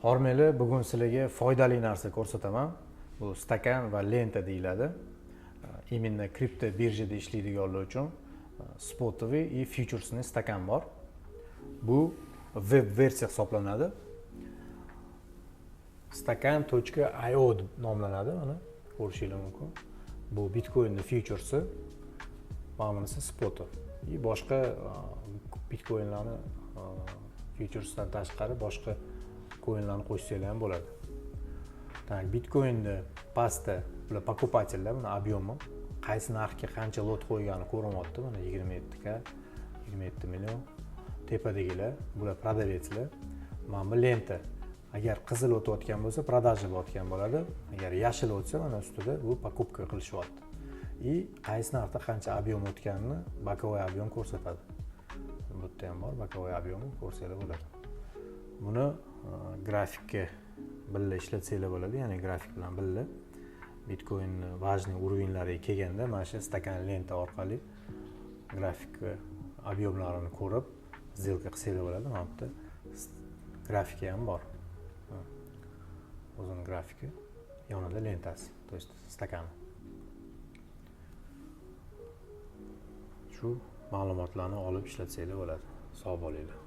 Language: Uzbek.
Hormeli, bugun sizlarga foydali narsa ko'rsataman. Bu stakan va lenta deyiladi. Именно kripto birjada ishlaydiganlar uchun спотовый и фьючерсный stakan bor. Bu web versiya hisoblanadi. Stakan.io deb nomlanadi, mana ko'rishingiz mumkin. Bu Bitcoinning futuresi, mana bunisi spoti. И boshqa bitcoinlarni futuresdan tashqari boshqa coinlarni qo'shsanglar ham bo'ladi. Так, bitcoinni pastda bular покупатель lar, buni объем i qaysi narxga qancha lot qo'ygani ko'rinyapti. Mana 27 k, 27 million. Tepadagilar bular продавец lar. Mana bu lenta, agar qizil o'tayotgan bo'lsa, продажа bo'layotgan bo'ladi. Agar yashil o'tsa, mana ustida, bu покупка qilishyapti. И qaysi narxda qancha объем o'tganini боковой объем ko'rsatadi. Bu yerda ham bor боковой объем, ko'rsanglar bo'ladi. Buni grafikka birga ishlatsanglar bo'ladi, ya'ni grafik bilan birga bitcoinni важный уровень lariga kelganda mana shu stakan lenta orqali grafik объем larini ko'rib сделка qilsanglar bo'ladi. Mana bu yerda grafiki ham bor, o'zini grafiki, yonida lentasi, то есть stakani. Shu ma'lumotlarni olib ishlatsanglar bo'ladi. Sog' bo'linglar.